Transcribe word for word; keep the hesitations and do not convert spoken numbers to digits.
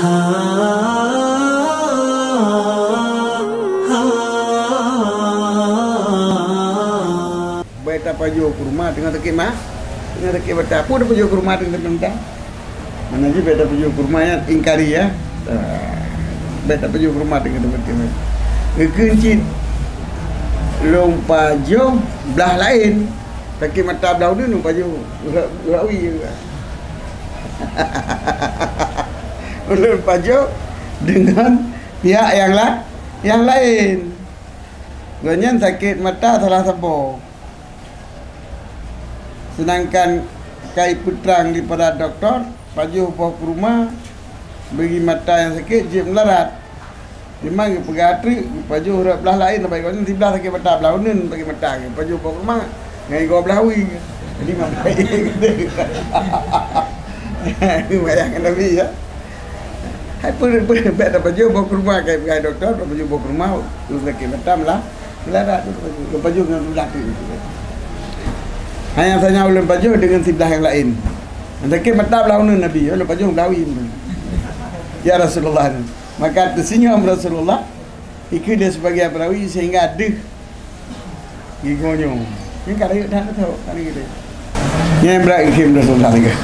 Bèk tapajoh kurma teungoh sakét ma-, teungoh sakét mata. Peue tapajoh kurma teungoh sakét mata? Mana jih bèk tapajoh kurma nyan ingkari, ya. Ah, bèk tapajoh kurma teungoh sakét mata. Geukheun cit lôn pajoh blah laén. Sakét mata blah uneuen lôn pajoh uroe, uroe wie. Ulôn pajoh deungon pihak nyang la-, nyang laén. Gobnyan sakét mata salah saboh. Seudangkan ka ipeutrang dipada dokto, pajoh boh kurma bagi mata nyang sakét jeuet meularat. Teuma geupeugah treuk, geupajoh rot blah laén, bak gobnyan siblah sakét mata, blah uneuen sakét mata, geupajoh boh kurma ngon igoe blah wie. Jadi, ma-, bayang Nabi, ya. Hai, peue, peue, bèk tapajoh boh kurma, kai peugah dokto, tapajoh boh kurma, ureueng sakét mata meulah-, meularat, tapajoh, tapajoh ngon blah laén. Hanya saja ulôn pajoh deungon siblah nyang laén. Nyang sakét mata blah uneuen Nabi, ulôn pajoh blah wie. Ya Rasulullah. Maka teusenyum Rasulullah, ikheun lé sibagian perawi sehingga deuh gigoe nyoe. Nyan ka rayeuk that beutôi, ka rayeuk that. Nyan brat ikheun Rasulullah lagèe.